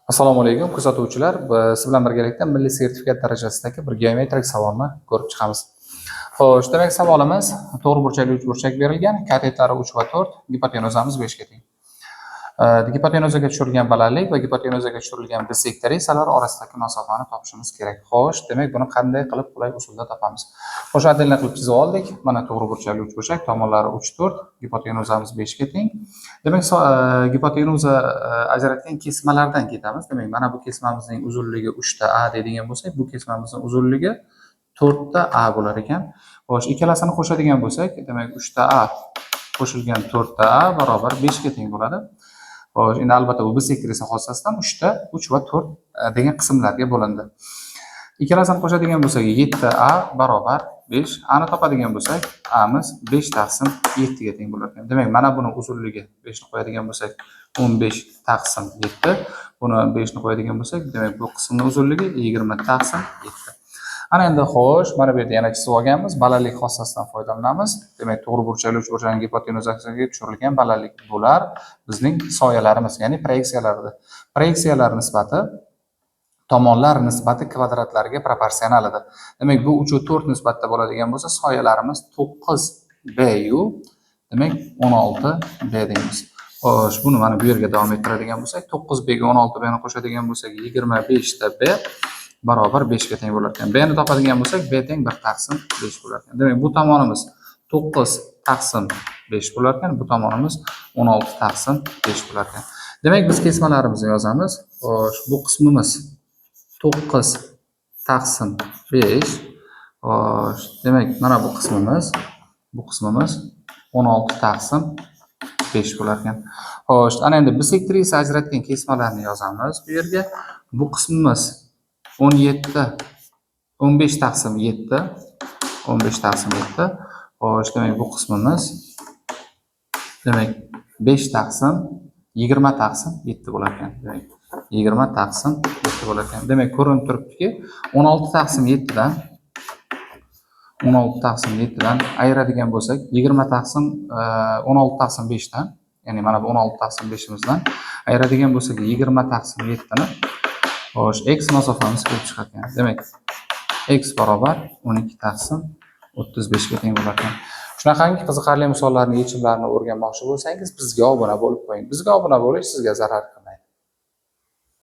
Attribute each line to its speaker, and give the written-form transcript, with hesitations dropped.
Speaker 1: Assalomu alaykum, kuzatuvchilar. Siz bilan birgalikda milliy sertifikat darajasidagi bir geometrik savolni ko'rib chiqamiz. Xo'sh, demak, savolimiz: to'g'ri burchakli uchburchak berilgan, katetlari 3 va 4, gipotenuzamiz 5 ga teng. Gipotenuzaga tushirilgan balandlik va gipotenuzaga tushirilgan bisektrisalar orasidagi masofani topishimiz kerak. Xo'sh, demak, buni qanday qilib qulay usulda topamiz? Xo'sh, отдельно qilib chizib oldik. Mana to'g'ri burchakli uchburchak, tomonlari 3, 4, gipotenuzamiz 5 ga teng. Demak, gipotenuza ajratgan kesmalardan ketamiz. Demak, mana bu kesmamizning uzunligi 3 ta a deydigan bo'lsak, bu kesmamizning uzunligi 4 ta a bo'lar ekan. Xo'sh, ikkalasini qo'shadigan bo'lsak, demak, 3 ta a qo'shilgan 4 ta a barobar 5 ga teng bo'ladi. Xo'sh, endi albatta bu bisektrisa xossasidan 3 ta 3 va 4 degan qismlarga bo'lindi. Ikkalasini qo'shadigan bo'lsak, 7 a barobar 5. A ni topadigan bo'lsak, amiz 5 taqsim 7 ga teng bo'lar ekan. Demak, mana buni uzunligi 5 ni qo'yadigan bo'lsak, 15 taqsim 7. Buni 5 ni qo'yadigan bo'lsak, demak, bu qismning uzunligi 20 taqsim 7. Ana endi, xo'sh, mana bu yerda yana chizib olganmiz. Balandlik xossasidan foydalanamiz. Demak, to'g'ri burchakli uchburchakning gipotenuzasiga tushirilgan balandlik bular bizning soyalarimiz, ya'ni proyeksiyalardir. Proyeksiyalar nisbati tomonlar nisbati kvadratlariga proporsional edi. Demak, bu 3 va 4 nisbatda bo'ladigan bo'lsa, soyalarimiz 9 b yu, demak, 16 b deymiz. Xo'sh, buni mana bu yerga davom ettiradigan bo'lsak, 9 b ga 16 b ni qo'shadigan bo'lsak, 25 ta b barobar 5 ga teng bo'lar ekan. B ni topadigan bo'lsak, b teng 1 taqsim 5 bo'lar ekan. Demak, bu tomonimiz 9 taqsim 5 bo'lar ekan, bu tomonimiz 16 taqsim 5 bo'lar ekan. Demak, biz kesmalarimizni yozamiz. Xo'sh, bu qismimiz 9 taqsim 5. Xo'sh, demak, mana bu qismimiz 16 taqsim 5 bo'lar ekan. Xo'sh, ana endi bisektrisa ajratgan kesmalarni yozamiz bu yerga. Bu qismimiz 17, 15 taqsim 7, 15 taqsim 7. Xo'sh, demak, bu qismimiz, demak, 5 taqsim 20 taqsim 7 bo'lar ekan. Demak, 20 taqsim 7 bo'lar ekan. Demak, ko'rinib turibdiki, 16 taqsim 7 dan 16 taqsim 7 dan ayiradigan bo'lsak, 20 taqsim 16 taqsim 5 dan, ya'ni mana bu 16 taqsim 5imizdan ayiradigan bo'lsak 20 taqsim 7 ni, xo'sh, x masofamiz kelib chiqar ekan. Demak, x barobar 12 taqsim 35 ga teng bo'lar ekan. Shunaqangi qiziqarli misollarning yechimlarini o'rganmoqchi bo'lsangiz, bizga obuna bo'lib qo'ying. Bizga obuna bo'lish sizga zarar qilmaydi.